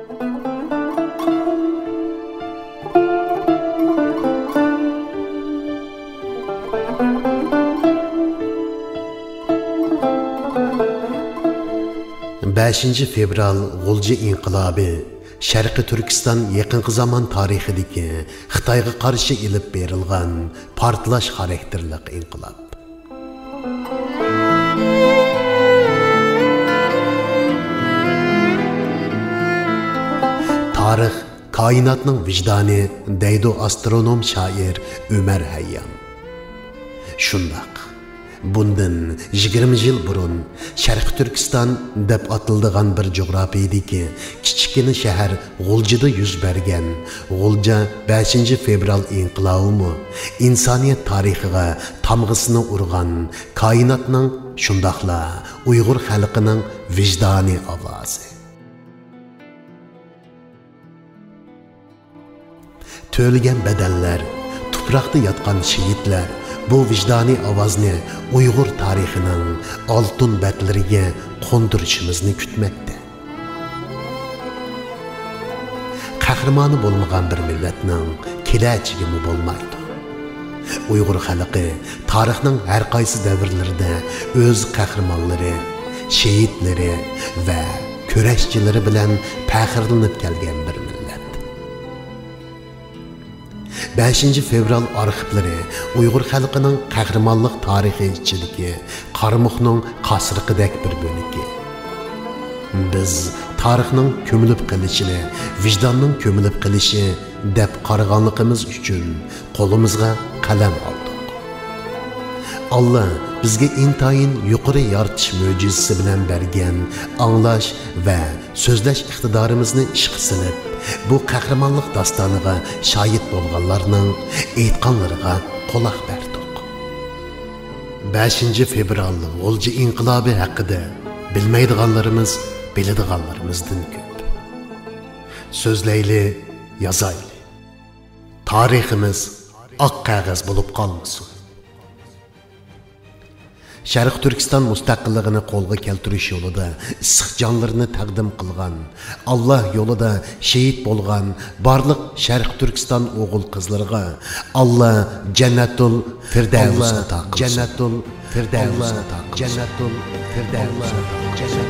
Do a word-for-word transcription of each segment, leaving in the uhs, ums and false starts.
بەشىنچى فېۋرال غۇلجا ئىنقىلابى شەرقىي تۈركىستان يېقىنقى زامان تارىخىدىكى خىتايغا قارشى ئېلىپ بېرىلغان پارتلاش خاراكتېرلىق ئىنقىلاب. تارىخ كائىناتنىڭ ۋىجدانى دەيدۇ ئاسترونوم شائىر ئۆمەر ھەييام. شۇنداق، بۇندىن يىگىرمە يىل بۇرۇن شەرقىي تۈركىستان دەپ ئاتىلىدىغان بىر جۇغراپىيىدىكى كىچىككىنە شەھەر غۇلجىدا يۈز بەرگەن غۇلجا بەشىنچى فېۋرال ئىنقىلابىمۇ ئىنسانىيەت تارىخىغا تامغىسىنى ئۇرغان كائىناتنىڭ، شۇنداقلا ئۇيغۇر خەلقىنىڭ ۋىجدانىي ئاۋازى. تۆلىگەن بەدەللەر، تۇپراقتا ياتقان شېھىتلەر بۇ ۋىجدانىي ئاۋازنى ئۇيغۇر تارىخىنىڭ ئالتۇن بەتلىرىگە قوندۇرۇشىمىزنى كۈتمەكتە. قەھرىمانى بولمىغان بىر مىللەتنىڭ كېلەچىكىمۇ بولمايدۇ. ئۇيغۇر خەلقى تارىخنىڭ ھەر قايسى دەۋرلىرىدە ئۆز قەھرىمانلىرى، شېھىتلىرى ۋە كۈرەشچىلىرى بىلەن پەخىرلىنىپ كەلگەن بىر مىللەت. بەشىنچى فېۋرال ئارخىپلىرى ئۇيغۇر خەلقىنىڭ قەھرىمانلىق تارىخى ئىچىدىكى قارىمۇقنىڭ قاسرىقىدەك بىر بۆلىكى. بىز تارىخنىڭ كۆمۈلۈپ قېلىشىنى ۋىجداننىڭ كۆمۈلۈپ قېلىشى دەپ قارىغانلىقىمىز ئۈچۈن قولىمىزغا قەلەم ئالدۇق. ئاللا بىزگە ئىنتايىن يۇقىرى يارىتىش مۆجىزىسى بىلەن بەرگەن ئاڭلاش ۋە سۆزلەش ئىقتىدارىمىزنى ئىشقا سېلىپ، بۇ قەھرىمانلىق داستانىغا شاھىت بولغانلارنىڭ ئېيتقانلىرىغا قۇلاق بەردۇق. بەشىنچى فېۋرال غۇلجا ئىنقىلابى ھەققىدە بىلمەيدىغانلىرىمىز بىلىدىغانلىرىمىزدىن كۆپ. سۆزلەيلى، يازايلى. تارىخىمىز ئاق قەغەز بولۇپ قالمىسۇن. شەرقىي تۈركىستان مۇستەقىللىقىنى قولغا كەلتۈرۈش يولىدا ئىسسىق جانلىرىنى تەقدىم قىلغان، ئاللا يولىدا شېھىت بولغان بارلىق شەرقىي تۈركىستان ئوغۇل-قىزلىرىغا ئاللا جەننەتۇل فىردەۋس ئاتا قىلسۇن. جەننەتۇل فىردەۋس ئاتا قىلسۇن. جەننەتۇل فىردەۋس ئاتا قىلسۇن. جەننەتۇل فىردەۋس ئاتا قىلسۇن.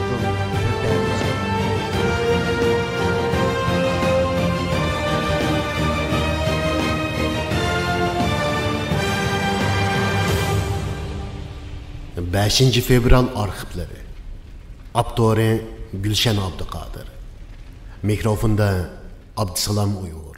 بەشىنچى فېۋرال ئارخىپلىرى. ئاپتورى گۈلشەن ئابدۇقادىر. مىكروفوندا ئابدۇسالام ئۇيغۇر.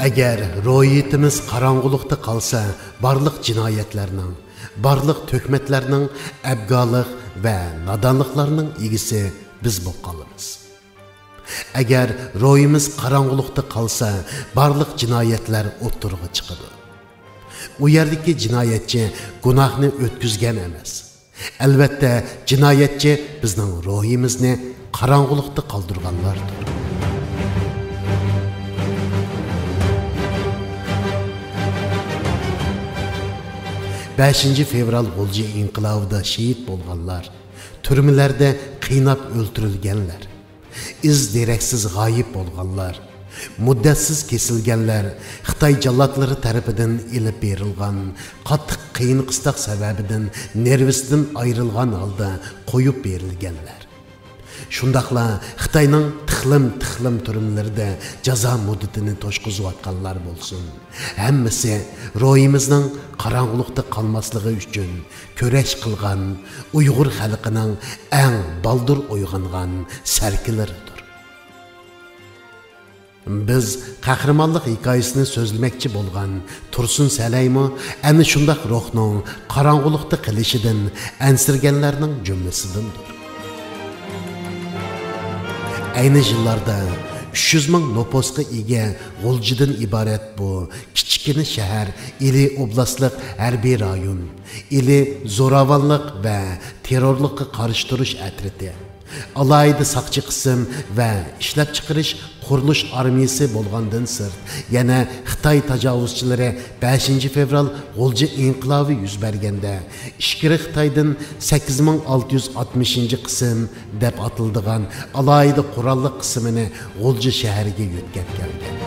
ئەگەر روھىيىتىمىز قاراڭغۇلۇقتا قالسا، بارلىق جىنايەتلەرنىڭ، بارلىق تۆھمەتلەرنىڭ، ئەبگالىق ۋە نادانلىقلارنىڭ ئىگىسى بىز بولۇپ قالىمىز. ئەگەر روھىمىز قاراڭغۇلۇقتا قالسا، بارلىق جىنايەتلەر ئوتتۇرىغا چىقىدۇ. ئۇ يەردىكى جىنايەتچى گۇناھنى ئۆتكۈزگەن ئەمەس. ئەلۋەتتە، جىنايەتچى بىزنىڭ روھىمىزنى قاراڭغۇلۇقتا قالدۇرغانلاردۇر. بەشىنچى فېۋرال غۇلجا ئىنقىلابىدا شېھىت بولغانلار، تۈرمىلەردە قىيناپ ئۆلتۈرۈلگەنلەر، ئىز دېرەكسىز غايىب بولغانلار، مۇددەتسىز كېسىلگەنلەر، خىتاي جاللاتلىرى تەرىپىدىن ئېلىپ بېرىلغان قاتتىق قىيىن قىستاق سەۋەبىدىن نېرۋىسىدىن ئايرىلغان ھالدا قويۇپ بېرىلگەنلەر، شۇنداقلا خىتاينىڭ تىقلىم-تىقلىم تۈرمىلىرىدە جازا مۇددىتىنى توشقۇزۇۋاتقانلار بولسۇن، ھەممىسى روھىمىزنىڭ قاراڭغۇلۇقتا قالماسلىقى ئۈچۈن كۈرەش قىلغان ئۇيغۇر خەلقىنىڭ ئەڭ بالدۇر ئويغانغان سەركىلىرىدۇر. بىز قەھرىمانلىق ھېكايىسىنى سۆزلىمەكچى بولغان تۇرسۇن سەلەيمۇ ئەنە شۇنداق روھنىڭ قاراڭغۇلۇقتا قېلىشىدىن ئەنسىرىگەنلەرنىڭ جۈملىسىدىندۇر. ئەينى يىللاردا ئۈچ يۈز مىڭ نوپۇسقا ئىگە غۇلجىدىن ئىبارەت بۇ كىچىككىنە شەھەر ئىلى ئوبلاستلىق ھەربىي رايون، ئىلى زوراۋانلىق ۋە تېررورلۇققا قارشى تۇرۇش ئەترىتى، ئالاھىدە ساقچى قىسىم ۋە ئىشلەپچىقىرىش قۇرۇلۇش ئارمىيىسى بولغاندىن سىرت، يەنە خىتاي تاجاۋۇزچىلىرى بەشىنچى فېۋرال غۇلجا ئىنقىلابى يۈز بەرگەندە، ئىچكىرى خىتايدىن سەككىز مىڭ ئالتە يۈز ئاتمىشىنچى قىسىم دەپ ئاتىلىدىغان ئالاھىدە قوراللىق قىسمىنى غۇلجا شەھىرىگە يۆتكەپ كەلگەن.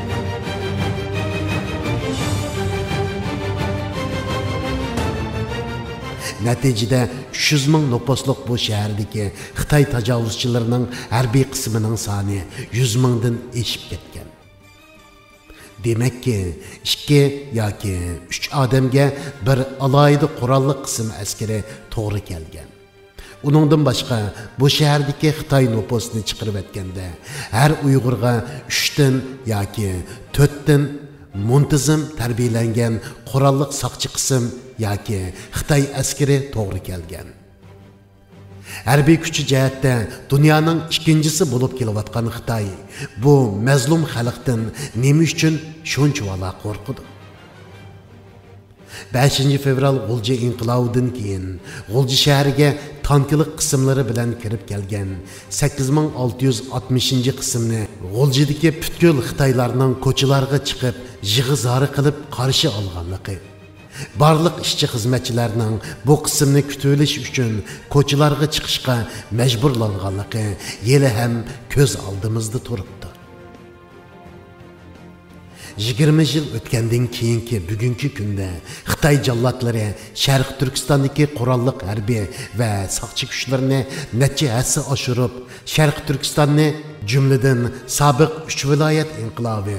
نەتىجىدە، ئۈچ يۈز مىڭ نوپۇسلۇق بۇ شەھەردىكى خىتاي تاجاۋۇزچىلىرىنىڭ ھەربىي قىسمىنىڭ سانى يۈز مىڭدىن ئېشىپ كەتكەن. دېمەككى، ئىككى ياكى ئۈچ ئادەمگە بىر ئالاھىدە قوراللىق قىسىم ئەسكىرى توغرا كەلگەن. ئۇنىڭدىن باشقا، بۇ شەھەردىكى خىتاي نوپۇسىنى چىقىرىۋەتكەندە، ھەر ئۇيغۇرغا ئۈچتىن ياكى تۆتتىن مۇنتىزىم تەربىيەلەنگەن قوراللىق ساقچى قىسىم ياكى خىتاي ئەسكىرى توغرا كەلگەن. ھەربىي كۈچى جەھەتتە دۇنيانىڭ ئىككىنچىسى بولۇپ كېلىۋاتقان خىتاي بۇ مەزلۇم خەلقتىن نېمە ئۈچۈن شۇنچىۋالا قورقىدۇ؟ بەشىنچى فېۋرال غۇلجا ئىنقىلابىدىن كېيىن، غۇلجا شەھىرىگە تانكىلىق قىسىملىرى بىلەن كىرىپ كەلگەن سەككىز مىڭ ئالتە يۈز ئاتمىشىنچى قىسىمنى غۇلجىدىكى پۈتكۈل خىتايلارنىڭ كوچىلارغا چىقىپ، يىغا زارى قىلىپ قارشى ئالغانلىقى، بارلىق ئىشچى-خىزمەتچىلەرنىڭ بۇ قىسىمنى كۈتۈۋېلىش ئۈچۈن كوچىلارغا چىقىشقا مەجبۇرلانغانلىقى ھېلىھەم كۆز ئالدىمىزدا تۇرۇپتۇ. يىگىرمە يىل ئۆتكەندىن كېيىنكى بۈگۈنكى كۈندە خىتاي جاللاتلىرى شەرقىي تۈركىستاندىكى قوراللىق ھەربىي ۋە ساقچى كۈچلىرىنى نەچچە ھەسسە ئاشۇرۇپ، شەرقىي تۈركىستاننى، جۈملىدىن سابىق ئۈچ ۋىلايەت ئىنقىلابى،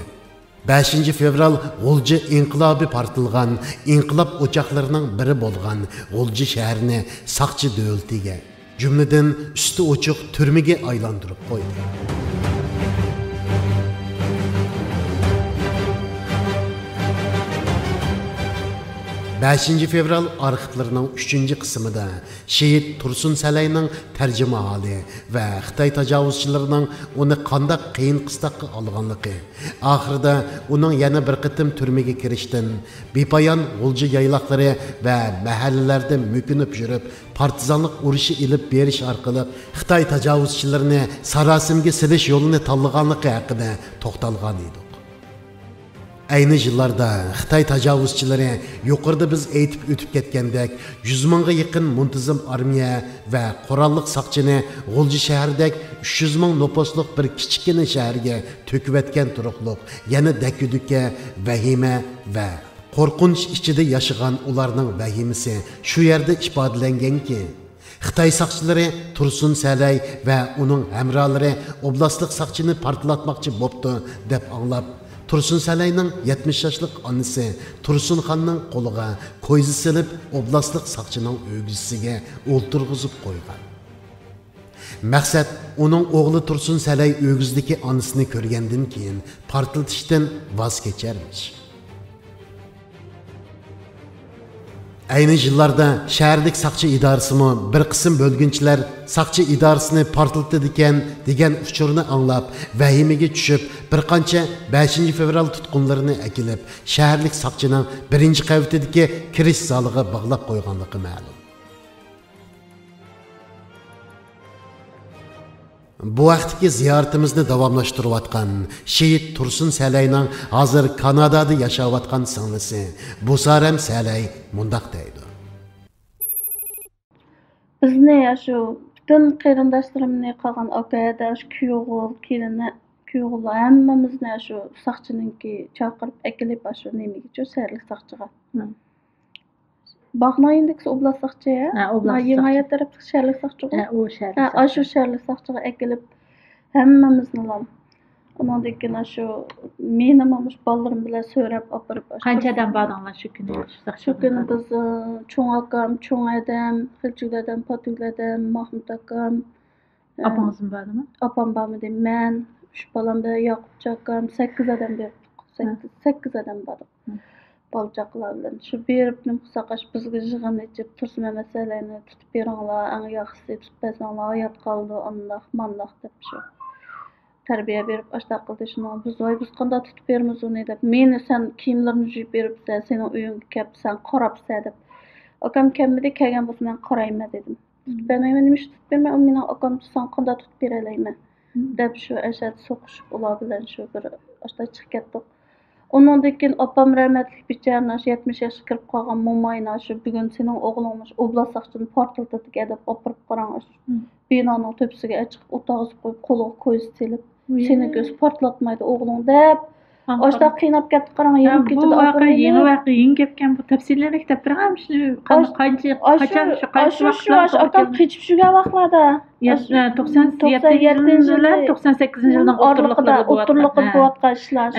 بەشىنچى فېۋرال غۇلجا ئىنقىلابى پارتلىغان ئىنقىلاب ئوچاقلىرىنىڭ بىرى بولغان غۇلجا شەھىرىنى ساقچى دۆلىتىگە، جۈملىدىن ئۈستى ئوچۇق تۈرمىگە ئايلاندۇرۇپ قويدى. بەشىنچى فېۋرال ئارخىپلىرىنىڭ ئۈچىنچى قىسمىدا شېھىت تۇرسۇن سەلەينىڭ تەرجىمىھالى ۋە خىتاي تاجاۋۇزچىلىرىنىڭ ئۇنى قانداق قىيىن قىستاققا ئالغانلىقى، ئاخىرىدا ئۇنىڭ يەنە بىر قېتىم تۈرمىگە كىرىشتىن، بىپايان غۇلجا يايلاقلىرى ۋە مەھەللىلەردە مۆكۈنۈپ يۈرۈپ، پارتىزانلىق ئۇرۇشى ئېلىپ بېرىش ئارقىلىق خىتاي تاجاۋۇزچىلىرىنى ساراسىمىگە سېلىش يولىنى تاللىغانلىقى ھەققىدە توختالغان ئىدۇق. ئەينى يىللاردا خىتاي تاجاۋۇزچىلىرى يۇقىرىدا بىز ئېيتىپ ئۆتۈپ كەتكەندەك، يۈز مىڭغا يېقىن مۇنتىزىم ئارمىيە ۋە قوراللىق ساقچىنى غۇلجا شەھىرىدەك ئۈچ يۈز مىڭ نوپۇسلۇق بىر كىچىككىنە شەھەرگە تۆكۈۋەتكەن تۇرۇقلۇق، يەنە دەككە-دۈككە، ۋەھىمە ۋە قورقۇنچ ئىچىدە ياشىغان ئۇلارنىڭ ۋەھىمىسى شۇ يەردە ئىپادىلەنگەنكى، خىتاي ساقچىلىرى تۇرسۇن سەلەي ۋە ئۇنىڭ ھەمراھلىرى ئوبلاستلىق ساقچىنى پارتلاتماقچى بوپتۇ، دەپ ئاڭلاپ، تۇرسۇن سەلەينىڭ يەتمىش ياشلىق ئانىسى تۇرسۇنخاننىڭ قولىغا كويزا سېلىپ، ئوبلاستلىق ساقچىنىڭ ئۆگزىسىگە ئولتۇرغۇزۇپ قويغان. مەقسەت، ئۇنىڭ ئوغلى تۇرسۇن سەلەي ئۆگزىدىكى ئانىسىنى كۆرگەندىن كېيىن پارتلىتىشتىن ۋاز كېچەرمىش. ئەينى يىللاردا شەھەرلىك ساقچى ئىدارىسىمۇ بىر قىسىم بۆلگۈنچىلەر ساقچى ئىدارىسىنى پارتلىتىدىكەن دېگەن ئۇچۇرنى ئاڭلاپ، ۋەھىمىگە چۈشۈپ، بىر قانچە بەشىنچى فېۋرال تۇتقۇنلىرىنى ئەكېلىپ، شەھەرلىك ساقچىنىڭ بىرىنچى قەۋىتىدىكى كىرىش زالىغا باغلاپ قويغانلىقى مەلۇم. بۇ ھەقتىكى زىيارىتىمىزنى داۋاملاشتۇرۇۋاتقان شېھىت تۇرسۇن سەلەينىڭ ھازىر كانادادا ياشاۋاتقان سىڭلىسى بۇسارەم سەلەي مۇنداق دەيدۇ. بىزنى، ئاشۇ پۈتۈن قېرىنداشلىرىمنى، قالغان ئاكا، ھەدە، ئاشۇ كۈيئوغۇل، كېلىنى، كۈيئوغۇللار ھەممىمىزنى ئاشۇ ساقچىنىڭكى چاقىرىپ ئەكېلىپ، ئاشۇ نېمىگىچۇ، شەھەرلىك ساقچىغا. باغنايىندىكىسى ئوبلاست ساقچى، ھە؟ ھە، ئوبلاست ساقچى. يېڭىئايەت تەرەپتىكى شەھەرلىك ساقچىغۇ؟ ھە، ئۇ شەھەرلىك ھە، ساقچى. ئاشۇ شەھەرلىك ساقچىغا ئەكېلىپ، ھەممىمىزنىلا. ئۇنىڭدىن كېيىن ئاشۇ مېنىمۇ مۇشۇ بالىلىرىم بىلەن سۆرەپ ئاپىرىپ، ئاشۇ قانچە ئادەم باردىڭلار شۇ كۈنى شۇ ساقچىغا؟ شۇ كۈنى بىز، ئى، چوڭ ئاكام، چوڭ ھەدەم، خېلى چوڭ ھەدەم، پاتىگۈل ھەدەم، ماخمۇت ئاكام، ئاپىڭىزمۇ باردىمۇ؟ ئاپام بارمىدى. مەن، ئۈچ بالام بىلەن ياقۇپجان ئاكام، سەككىز ئادەم بېرىپتۇق. ھە. سەككىز، سەككىز ئادەم باردۇق. ھە. بالا-چاقىلار بىلەن. شۇ بېرىپ نېمە قىلساق، ئاشۇ بىزگە يىغىن ئېچىپ، تۇرسۇن مەمەت سەلەينى تۇتۇپ بېرىڭلار، ئەڭ ياخشىسى تۇتۇپ بەرسەڭلار، ھايات قالىدۇ، ئانداق، مانداق دەپ شۇ تەربىيە بېرىپ، ئاشۇنداق قىلدى. شۇنىڭ بىز، ۋاي، بىز قانداق تۇتۇپ بېرىمىز ئۇنى دەپ، مېنى سەن كىيىملىرىنى يۇيۇپ بېرىپسەن، سېنىڭ ئۆيۈڭگە كەپ سەن قاراپسەن دەپ. ئاكام كەلمىدى، كەلگەن بولسا مەن قارايمەن دېدىم. تۇتۇپ بەرمەيمەن، نېمە ئۈچۈن تۇتۇپ بېرىمەن، ئۇ مېنىڭ ئاكام، ساڭا قانداق تۇتۇپ بېرەلەيمەن؟ دەپ شۇ ئەشەدە سوقۇشۇپ ئۇلار بىلەن شۇ بىر ئاشتا چىقىپ كەتتۇق. ئۇنىڭدىن كېيىن ئاپام رەھمەتلىك بىچارىنى ئاشۇ يەتمىش ياشقا كىرىپ قالغان موماينى، شۇ بۈگۈن سېنىڭ ئوغلۇڭمۇ شۇ ئوبلاست ساقچىدىن پارتلىتىدىكەن دەپ ئاپىرىپ قاراڭ، ئاشۇ بىنانىڭ تۆپىسىگە ئېچىقىپ ئوتاغزا قويۇپ، قولىغا كويزا سېلىپ، سېنى كۆرسە پارتلاتمايدۇ ئوغلۇڭ دەپ، ئاشۇنداق قىيناپ كەتتى قاراڭ، يېرىم كېچىدە ئاپىرىپ. يېڭى ۋەقە، يېڭى گەپكەن بۇ، تەپسىلىيرەك دەپ بېرىڭ، شۇ قاچان، شۇ قايسى ۋاقىتتا ئاكام قېچىپ يۈرگەن ۋاقىتلاردا. توقسان يەتتىنچى يىل بىلەن توقسان سەككىزىنچى يىلنىڭ ئولتۇرلۇقلىرى بولۇۋاتقان. ئولتۇرلۇقىدا بولۇۋاتقان ئىشلار.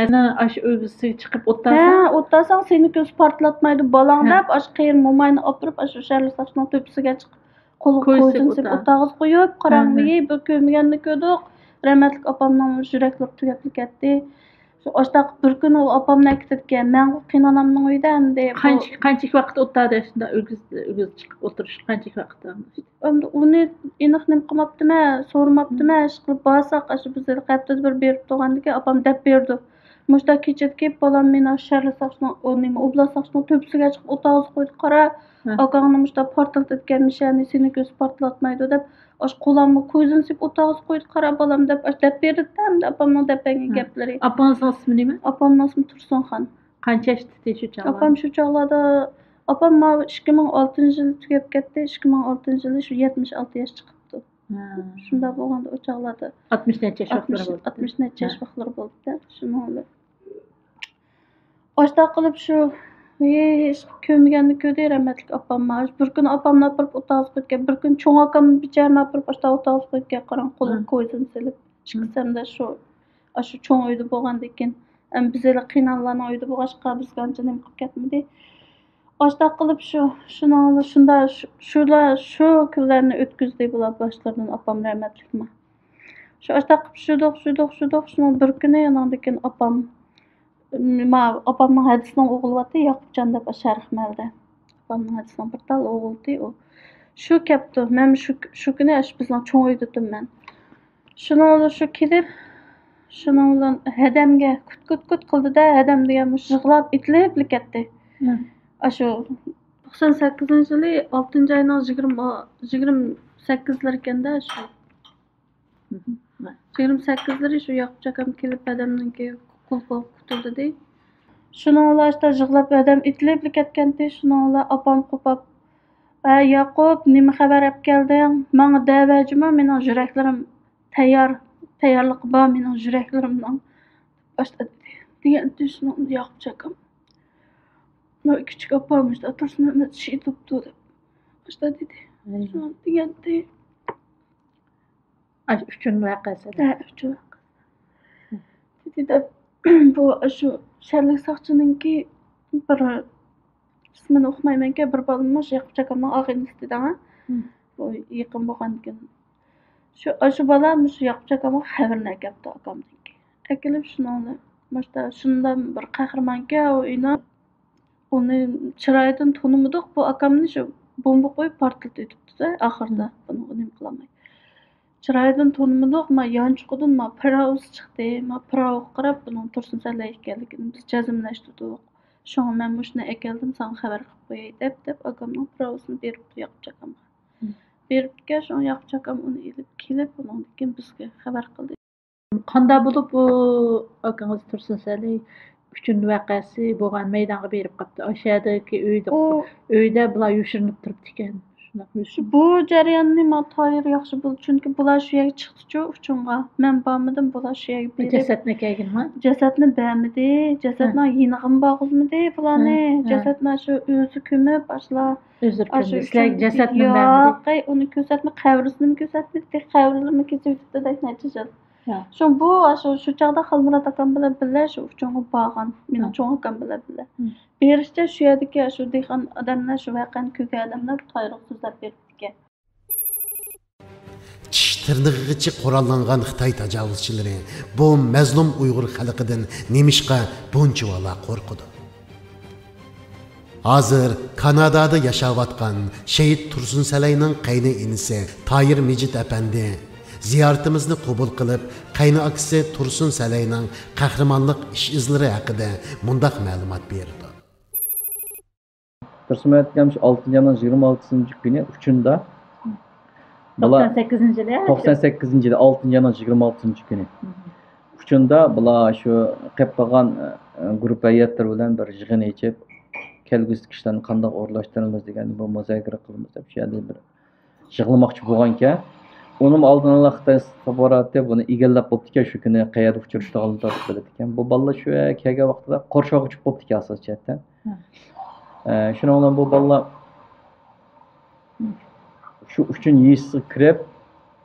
ئاشۇ ئۆگزىسىگە چىقىپ ئولتۇرسا. ھە، ئولتۇرساڭ سېنى كۆرسە پارتلاتمايدۇ بالاڭ دەپ، ئاشۇ قېرى موماينى ئاپىرىپ، ئاشۇ شەھەرلىك ساقچىنىڭ تۆپىسىگە چىقىپ، قولىغا كويزىنى سېلىپ، ئوتاغزا قويۇپ، قاراڭ، ۋىي، بىر كۆرمىگەننى كۆردۇق. رەھمەتلىك ئاپامنىڭ يۈرەكلىرى تۈگەپلا كەتتى. شۇ ئاشتاق بىر كۈنى ئۇ ئاپامنى ئەكېتىپكەن. مەن قېينانامنىڭ ئۆيىدە ئەمدى. قانچە، قانچىلىك ۋاقىت ئولتۇردى شۇنداق ئۆگزە، ئۆگزە چىقىپ ئولتۇرۇش، قانچىلىك ۋاقىت؟ ئەمدى ئۇنى ئېنىق نېمە قىلماپتىمەن، سورىماپتىمەن. ئىشقىلىپ بارساق، ئاشۇ بىز ھېلىقى ھەپتىدە بىر بېرىپ تۇرغاندىكىن ئاپام دەپ بېرىدۇ. مۇشۇنداق كېچىدە كېلىپ، بالام مېنى شەھەرلىك ساقچىنىڭ، ئۇ نېمە، ئوبلاست ساقچىنىڭ تۆپىسىگە چىقىپ ئوتاغزا قويدى، قارا. ئاكاڭنى مۇشۇنداق پارتلىتىدىكەنمىش، يەنى سېنى كۆرسە پارتلاتمايدۇ دەپ، ئاشۇ قولامغا كويزىنى سېلىپ ئوتاغزا قويدى، قارا بالام دەپ، ئاشۇ دەپ بېرىدىكەن ئەمدى ئاپامنىڭ دەپ بەرگەن گەپلىرى. ئاپىڭىزنىڭ ئىسمى نېمە؟ ئاپامنىڭ ئىسمى تۇرسۇنخان. قانچە ياشتا ئىدى شۇ چاغلاردا؟ ئاپام شۇ چاغلاردا، ئاپام ماۋۇ ئىككى مىڭ ئالتىنچى يىلى تۈگەپ كەتتى، ئىككى مىڭ ئالتىنچى يىلى شۇ يەتمىش ئالتە ياش چىقىپتۇ. شۇنداق بولغاندا ئۇ چاغلاردا. ئاتمىش نەچچە ياش ۋاقىتلىرى بولۇپتۇ. ئاتمىش نەچچە ياش ۋاقىتلىرى بولۇپتۇ. شۇنىڭ بىلەن ئاشتاق قىلىپ شۇ، ھېچ كۆرمىگەننى كۆردى رەھمەتلىك ئاپام. بىر كۈنى ئاپامنى ئاپىرىپ ئوتاغزا قويدىكەن، بىر كۈنى چوڭ ئاكام بىچارىنى ئاپىرىپ ئاشتاق ئوتاغزا قويدىكەن، قاراڭ، قولىغا كويزىنى سېلىپ. ئىككىسى ھەمدە شۇ، ئاشۇ چوڭ ئۆيدە بولغاندىكىن، ئەم، بىز ھېلى قېينانىلارنىڭ ئۆيىدە بولغاچقا، بىزگە ئانچە نېمە قىلىپ كەتمىدى. ئاشتاق قىلىپ شۇ، شۇنىڭ، شۇنداق، شۇ، شۇلا، شۇ كۈنلەرنى ئۆتكۈزدى بۇلار باشلىرىدىن ئاپام رەھمەتلىكمۇ. شۇ ئاشتاق قىلىپ شۇدۇق، شۇدۇق، شۇدۇق، شۇنىڭ بىر كۈنى ئاندىن كېيىن ئاپام، ما، ئاپامنىڭ ھەدىسىنىڭ ئوغلى بارتى، ياقۇپجان دەپ، شەرقمەلدە. ئاپامنىڭ ھەدىسىنىڭ بىر تال ئوغلىتى ئۇ. شۇ كەپتۇ. مەن شۇ، شۇ كۈنى ئاشۇ بىزنىڭ چوڭ ئۆيدە تۇرمەن. شۇنىڭ بىلەن شۇ كېلىپ، شۇنىڭ بىلەن ھەدەمگە كۇت، كۇت، كۇت قىلدى-دە، ھەدەم دېگەن مۇشۇ يىغلاپ ئېتىلىپلا كەتتى. ئاشۇ توقسان سەككىزىنچى يىلى ئالتىنچى ئاينىڭ يىگىرمە، يىگىرمە سەككىزلىرىكەن-دە شۇ. يىگىرمە سەككىزلىرى شۇ ياقۇپجان ئاكام كېلىپ، ھەدەمنىڭكى قول-قولغا كۇت ئۇردى. شۇنىڭ بىلەن ئاشتا يىغلاپ ھەدەم ئېتىلىپلا كەتكەنتى. شۇنىڭ بىلەن ئاپام قوپاپ، ھە، ياقۇپ، نېمە خەۋەر ئەپ كەلدىڭ؟ ماڭا دەۋەرجىمۇ، مېنىڭ يۈرەكلىرىم تەييار، تەييارلىقى بار مېنىڭ يۈرەكلىرىمنىڭ. باشتا دېدى. دېگەنتى شۇنىڭ ياقۇپجان ئاكام. كىچىك ئاپام مۇشتا تۇرسۇن مەمەت شېھىت بوپتۇ دەپ. باشتا دېدى. شۇنىڭ دېگەنتى. ئاشۇ ئۈچۈن ۋەقەسى. ھە، ئۈچۈن ۋەقە. دېدى دەپ، بۇ، شۇ شەھەرلىك ساقچىنىڭكى بىر ئىسمىنى ئۇقمايمەنكەن، بىر بالىمۇ شۇ ياقۇپجان ئاكامنىڭ ئاغىنىسى دېدى، ھە؟ بۇ يېقىن بولغاندىكىن. شۇ، شۇ بالا مۇشۇ ياقۇپجان ئاكامغا خەۋىرىنى ئەكەپتۇ ئاكامنىڭكى. ئەكېلىپ شۇنىڭ بىلەن، مۇشتا شۇنداق بىر قەھرىمانكەن ئۇ ئىناق. ئۇنى چىرايىدىن تونۇمىدۇق، بۇ ئاكامنى شۇ بومبا قويۇپ پارتلىتىۋېتىپتۇ-دە، ئاخىرىدا بۇنىڭغا نېمە قىلالماي. چىرايىدىن تونۇمىدۇق، ما يانچۇقىدىن ما پىراۋىسى چىقتى، ما پىراۋىغا قاراپ بۇنىڭ تۇرسۇن سەلەي ئىكەنلىكىنى بىز جەزملەشتۈردۇق. شۇڭا مەن مۇشۇنى ئەكەلدىم، ساڭا خەۋەر قىلىپ قوياي دەپ، دەپ ئاكامنىڭ پىراۋىسىنى بېرىپتۇ ياقۇپجان ئاكامغا. بېرىپتىكەن، شۇڭا ياقۇپجان ئاكام ئۇنى ئېلىپ كېلىپ، ئۇنىڭدىن كېيىن بىزگە خەۋەر قىلدى. قانداق بولۇپ بۇ ئاكىڭىز تۇرسۇن سەلەي ئۈچۈن ۋەقەسى بولغان مەيدانغا بېرىپ قاپتۇ؟ ئاشۇ يەردىكى ئۆيدە، ئۇ ئۆيدە بۇلار يوشۇرۇنۇپ تۇرۇپتىكەن. شۇنداقمۇ؟ شۇ، بۇ جەرياننى ما تايىر ياخشى بىلىدۇ، چۈنكى بۇلار شۇ يەرگە چىقتىچۇ ئۇچۇڭغا. مەن بارمىدىم، بۇلار شۇ يەرگە بېرىپ. جەسەتنى ئەكەلگىنىما؟ جەسەتنى بەرمىدى. جەسەتنىڭ يېنىغىمۇ بارغۇزمىدى بۇلارنى. جەسەتنى شۇ ئۆزى كۆمۈپ، ئاشۇلار. ئۆزلىرى كۆمدى. سىلەرگە جەسەتنى بەرمىدى؟ ياق، ئۇنى كۆرسەتمىدى، قەبرىسىنىمۇ كۆرسەتمىدى. قەبرىلىرىمۇ كېسىۋېتىپتۇ دەك نەچچە يىل. شۇڭا بۇ، شۇ، شۇ چاغدا خالمۇرات ئاكام بىلەن بىللە شۇ ئۇچۇڭغا بارغان، مېنىڭ چوڭ ئاكام بىلەن بىللە. بېرىشىچە شۇ يەردىكى شۇ دېھقان ئادەملەر، شۇ ۋەقەنى كۆرگەن ئادەملەر تايىرغا سۆزلەپ بېرىپتىكەن. چىش تىرنىقىغىچە قوراللانغان خىتاي تاجاۋۇزچىلىرى بۇ مەزلۇم ئۇيغۇر خەلقىدىن نېمىشقا بۇنچىۋالا قورقىدۇ؟ ھازىر كانادادا ياشاۋاتقان شېھىت تۇرسۇن سەلەينىڭ قەينى ئىنىسى تايىر مىجىت ئەپەندى زىيارىتىمىزنى قوبۇل قىلىپ، قەينى ئاكىسى تۇرسۇن سەلەينىڭ قەھرىمانلىق ئىش-ئىزلىرى ھەققىدە مۇنداق مەلۇمات بېرىدۇ. تۇرسۇن مەمەت ئاكام شۇ ئالتىنچى ئاينىڭ يىگىرمە ئالتىسىنچى كۈنى ئۇچۇندا بۇلار توقسان سەككىزىنچى يىلى، توقسان سەككىزىنچى يىلى، ئالتىنچى ئاينىڭ يىگىرمە ئالتىنچى كۈنى. ئۇچۇندا بۇلار شۇ قېلىپ قالغان، ئە، گۇرۇپپا ھەيئەتلىرى بىلەن بىر يىغىن ئېچىپ، كەلگۈسىدىكى ئىشلارنى قانداق ئورۇنلاشتۇرىمىز دېگەننى بىر مۇزاكىرە قىلىمىز دەپ شۇ يەردە بىر يىغلىماقچى بولغانىكەن. ئۇنىمۇ ئالدىن ئالا خىتاي ئىستىخباراتى بۇنى ئىگىلەپ بوپتىكەن، شۇ كۈنى قەيەردە ئۇچرىشىدىغانلىقىنى بىلىدىكەن. بۇ بالىلار شۇ يەرگە كەلگەن ۋاقتىدا قورشاۋغا چۈشۈپ بوپتىكەن ئاساسىي جەھەتتىن. ئە، شۇنىڭ بىلەن بۇ بالىلار شۇ ئۈچىنچى يېزىسىغا كىرىپ،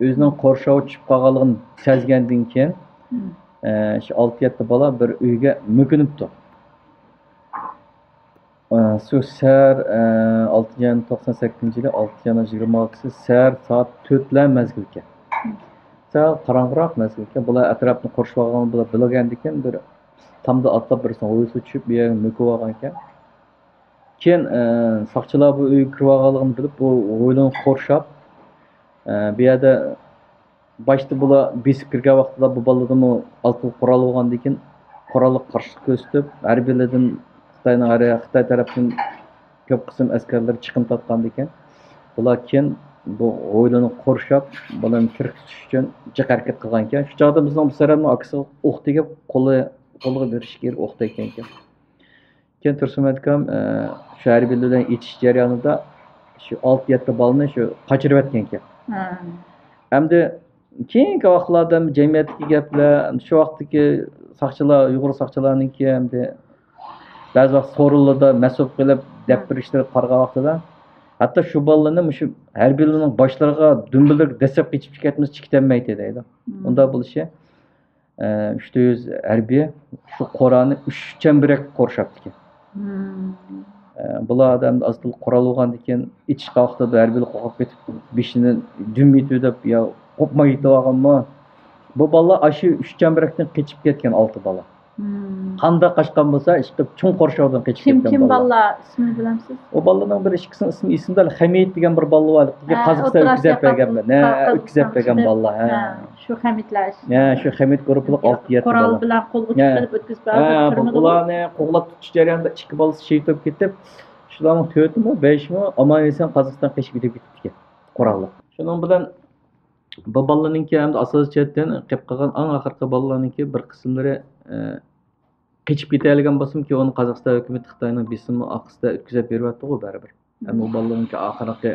ئۆزىنىڭ قورشاۋغا چۈشۈپ قالغانلىقىنى سەزگەندىن كېيىن، ئە، شۇ ئالتە يەتتە بالا بىر ئۆيگە مۆكۈنۈپتۇ. ئە، شۇ سەھەر، ئە، ئالتىنچى ئاينىڭ توقسان سەككىزىنچى يىلى، ئالتىنچى ئاينىڭ يىگىرمە ئالتىسى سەھەر سائەت تۆتلەر مەزگىلكەن. سەل قاراڭغۇراق مەزگىلكەن. بۇلار ئەتراپنى قورشىۋالغان بىلەن بىلگەندىكىن، بىر تامدا ئاتلاپ بىرسىنىڭ ھويلىسىغا چۈشۈپ، بۇ يەرگە مۆكۈۋالغانىكەن. كېيىن، ئە، ساقچىلار بۇ ئۆيگە كىرىۋالغانلىقىنى بىلىپ، بۇ ھويلىنى قورشاپ، ئە، بۇ يەردە باشتا بۇلار بېسىپ كىرگەن ۋاقتىدا بۇ بالىلىرىمۇ ئالتىلىق قورال بولغاندىكىن، قوراللىق قارشىلىق كۆرسىتىپ، ھەربىيلەردىن خىتاينىڭ ھەر، خىتاي تەرەپتىن كۆپ قىسىم ئەسكەرلەر چىقىم تارتقاندىكىن، بۇلار كېيىن بۇ ھويلىنى قورشاپ، بۇلارنى تىرىك تۇتۇش ئۈچۈن جىق ھەرىكەت قىلغانىكەن. شۇ چاغدا بىزنىڭ بۇ سەرەمنىڭ ئاكىسىغا ئوق تېگىپ، قولى، قولىغا بىر شىكىر ئوق تەگكەنىكەن. كېيىن تۇرسۇنمەمەت ئاكام، ئە، شۇ ھەربىيلەر بىلەن ئېتىش جەريانىدا شۇ ئالتە يەتتە بالىنى شۇ قاچۇرۇۋەتكەنىكەن. ھە. ئەمدى كېيىنكى ۋاقىتلاردا جەمئىيەتتىكى گەپلەر، شۇ ۋاقىتتىكى ساقچىلار، ئۇيغۇر ساقچىلارنىڭكى ئەمدى بەزى ۋاقىت سورۇنلىرىدا مەسئۇل قىلىپ دەپ بېرىشلىرىغا قارىغان ۋاقتىدا، ھەتتا شۇ بالىلارنى مۇشۇ ھەربىيلەرنىڭ باشلىرىغا دۈمبىلىرىگە دەسسەپ قېچىپ كەتمىسە چىقىپ كېتەلمەيتتى دەيدۇ. ئۇنداق بولۇشى، ئە، ئۈچ يۈز ھەربىي شۇ قورانى ئۈچ چەمبىرەك قورشاپتىكەن. ئە، بۇلار ئادەم ئاز تولا قورال بولغاندىكىن، ئېتىشقان ۋاقتىدا ھەربىيلەر قورقۇپ كېتىپ، بېشىنى دۈم يېتىۋېتىپ، يا قوپماي يېتىۋالغانمۇ؟ بۇ بالىلار ئاشۇ ئۈچ چەمبىرەكتىن قېچىپ كەتكەن، ئالتە بالا. قانداق قاچقان بولسا، ئىشقىلىپ چوڭ قورشاۋدىن قېچىپ كەتكەن بالىلار. كىم، كىم بالىلار، ئىسمىنى بىلەمسىز؟ ئۇ بالىلارنىڭ بىر ئىككىسىنىڭ ئىسمى ئېسىمدە، خەمىت دېگەن بىر بالا بار. ھە، قازاقىستان ئۆتكۈزۈپ بەرگەن بالا. ھە، ئۆتكۈزۈپ بەرگەن بالا. ھە. شۇ خەمىتلەر. ھە، شۇ خەمىت گۇرۇپپىلىق ئالتە يەتتە بالا. قورال بىلەن قولغا تۇتۇپ ئۆتكۈزۈپ بەردى. ھە، ئۇلارنى قوغلاپ تۇتۇش جەريانىدا ئىككى بالىسى شېھىت بولۇپ كېتىپ، شۇلارنىڭ تۆتىمۇ، بەشمۇ ئامان-ئېسەن قازاقىستانغا قېچىپ كېتىپ كېتىپتىكەن، قوراللىق. شۇنىڭ بىلەن بۇ بالىلارنىڭكى ھەمدە ئاساسىي جەھەتتىن قېلىپ قالغان ئەڭ ئاخىرقى بالىلارنىڭكى بىر قىسىملىرى، ئە، قېچىپ كېتەلىگەن بولسىمۇ، كېيىن ئۇنى قازاقىستان ھۆكۈمىتى خىتاينىڭ بېسىمى ئارقىسىدا ئۆتكۈزۈپ بېرىۋاتىدىغۇ بەرىبىر. ئەمما ئۇ بالىلارنىڭكى ئاخىرقى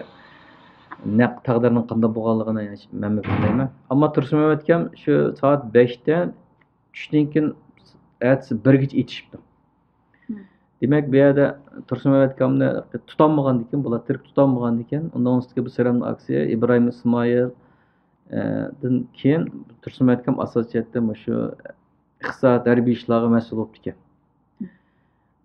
نەق تەقدىرىنىڭ قانداق بولغانلىقىنى مەنمۇ بىلمەيمەن. ئەمما تۇرسۇنمەمەت ئاكام شۇ سائەت بەشتە چۈشتىن كېيىن ئەتىسى بىرگىچە ئېتىشىپتۇ. دېمەك، بۇ يەردە تۇرسۇنمەمەت ئاكامنى تۇتالمىغاندىكىن، بۇلار تىرىك تۇتالمىغاندىكىن، ئۇنىڭ ئۈستىگە بۇ سەرەمنىڭ ئاكىسى ئىبراھىم ئىسمائىل، ئە، دىن كېيىن تۇرسۇنمەمەت ئاكام ئاساسىي جەھەتتە مۇشۇ ئىقتىساد، ھەربىي ئىشلارغا مەسئۇل بولۇپتىكەن.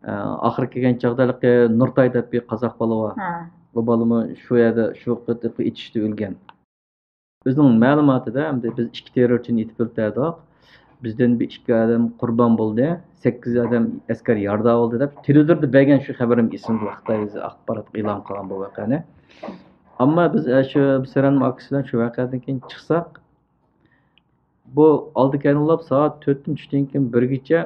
ئە، ئاخىرى كەلگەن چاغدا ھېلىقى نۇرتاي دەپ بىر قازاق بالا بار. ھە. ئۇ بالىمۇ شۇ يەردە شۇ قېتىمقى ئېتىشتا ئۆلگەن. ئۆزىنىڭ مەلۇماتىدا، ئەمدى بىز ئىككى تېررورچىنى ئېتىپ ئۆلتۈردۇق. بىزدىن بىر ئىككى ئادەم قۇربان بولدى، سەككىز ئادەم ئەسكەر يارىدار بولدى دەپ تېلېۋىزوردا بەرگەن شۇ خەۋىرىم ئېسىمدە، خىتاي ئۆزى ئاخباراتقا ئېلان قىلغان بۇ ۋەقەنى. ئەمما بىز، ئە، شۇ سەرەمنىڭ ئاكىسى بىلەن شۇ ۋەقەدىن كېيىن چىقساق، بۇ ئالدى كەينى بولاپ سائەت تۆتتىن چۈشتىن كېيىن بىرگىچە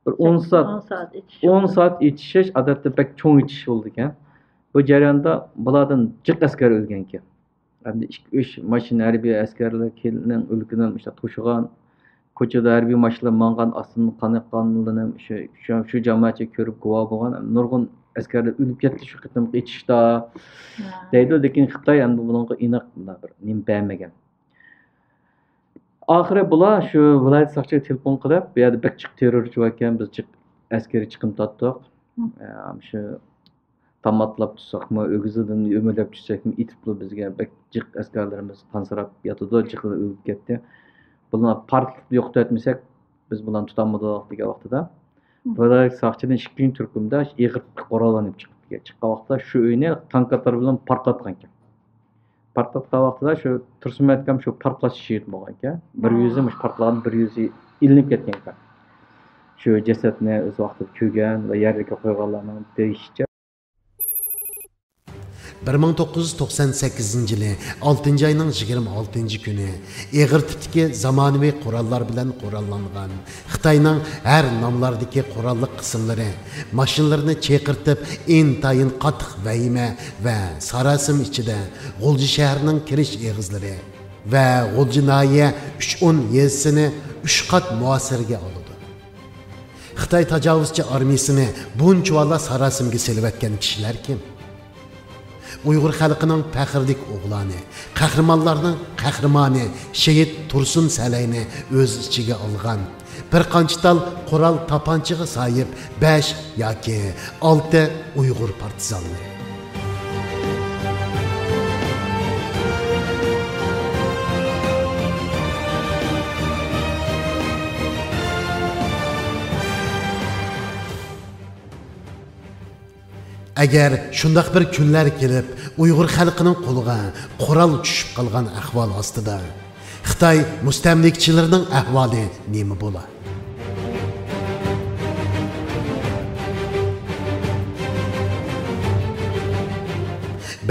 بىر ئون سائەت، ئون سائەت ئېتىشىش. ئون سائەت ئېتىشىش، ئادەتتە بەك چوڭ ئېتىشىش بولىدىكەن. بۇ جەرياندا بۇلاردىن جىق ئەسكەر ئۆلگەنكەن. ئەمدى ئىككى، ئۈچ ماشىنا ھەربىي ئەسكەرلەر كېلىنىڭ ئۆلكىنىڭ ئىشتا توشۇغان، كوچىدا ھەربىي ماشىنىلار ماڭغان، ئاستىدىن قان ئېققانلىرىنى شۇ، شۇ، شۇ جامائەتچە كۆرۈپ گۇۋاھ بولغان. نۇرغۇن ئەسكەرلەر ئۆلۈپ كەتتى شۇ قېتىمقى ئېتىشتا دەيدۇ، لېكىن خىتاي ئەمدى بۇنىڭغا ئېنىق بىر نېمە بەرمىگەن. ئاخىرى بۇلار شۇ ۋىلايەت ساقچىغا تېلېفون قىلىپ، بۇ يەردە بەك جىق تېررورچى باركەن، بىز جىق ئەسكىرىي چىقىم تارتتۇق. ئە، شۇ تاماتلاپ تۇرساقمۇ، ئۆگزىدىن ئۆمىلەپ چۈشسەكمۇ، ئېتىپلا بىزگە بەك جىق ئەسكەرلىرىمىز قانسىراپ ياتىدۇ، جىقلىرى ئۆلۈپ كەتتى. بۇلارنى پارتلىتىپ يوقىتىۋەتمىسەك، بىز بۇلارنى تۇتالمىدۇق دېگەن ۋاقتىدا، ۋىلايەت ساقچىدىن ئىككىنچى تۈركۈمدە ئېغىر قورال ئېلىپ چىقىپتىكەن. چىققان ۋاقىتتا شۇ ئۆينى تانك ئاتلىرى بىلەن پارتلاتقانىكەن. پارتلاتقان ۋاقتىدا شۇ تۇرسۇنمەمەت ئاكام شۇ پارتلاشتا شېھىت بولغانىكەن. بىر يۈزى مۇشۇ پارتلىغان، بىر يۈزى ئېلىنىپ كەتكەنىكەن. شۇ جەسەتنى ئۆز ۋاقتىدا كۆرگەن ۋە يەرلىككە قويغانلارنىڭ دېيىشىچە، بىر مىڭ توققۇز يۈز توقسان سەككىزىنچى يىلى ئالتىنچى ئاينىڭ يىگىرمە ئالتىنچى كۈنى ئېغىر تىپتىكى زامانىۋى قوراللار بىلەن قوراللانغان خىتاينىڭ ھەر ناملاردىكى قوراللىق قىسىملىرى ماشىنىلىرىنى چېقىرتىپ، ئىنتايىن قاتتىق ۋەھىمە ۋە ساراسىم ئىچىدە غۇلجا شەھىرىنىڭ كىرىش ئېغىزلىرى ۋە غۇلجا ناھىيە ئۈچ ئون يېزىسىنى ئۈچ قات مۇھاسىرىگە ئالىدۇ. خىتاي تاجاۋۇزچى ئارمىيىسىنى بۇنچىۋالا ساراسىمگە سېلىۋەتكەن كىشىلەر كىم؟ ئۇيغۇر خەلقىنىڭ پەخىرلىك ئوغلانى، قەھرىمانلارنىڭ قەھرىمانى شېھىت تۇرسۇن سەلەينى ئۆز ئىچىگە ئالغان، بىر قانچە تال قورال تاپانچىغا ساھىب بەش ياكى ئالتە ئۇيغۇر پارتىزانلىرى. ئەگەر شۇنداق بىر كۈنلەر كېلىپ، ئۇيغۇر خەلقىنىڭ قولىغا قورال چۈشۈپ قالغان ئەھۋال ئاستىدا، خىتاي مۇستەملىكىچىلىرىنىڭ ئەھۋالى نېمە بولا؟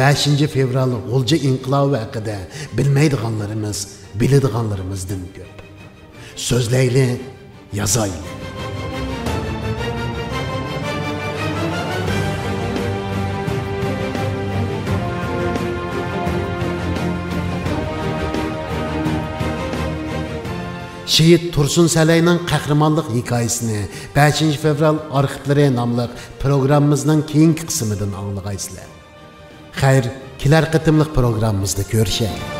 بەشىنچى فېۋرال غۇلجا ئىنقىلابى ھەققىدە بىلمەيدىغانلىرىمىز، بىلىدىغانلىرىمىزدىن كۆپ. سۆزلەيلى، يازايلى. شېھىت تۇرسۇن سەلەينىڭ قەھرىمانلىق ھېكايىسىنى بەشىنچى فېۋرال ئارخىپلىرى ناملىق پروگراممىمىزنىڭ كېيىنكى قىسمىدىن ئاڭلىغايسىلەر. خەير، كېلەر قېتىملىق پروگراممىمىزدا كۆرۈشەيلى.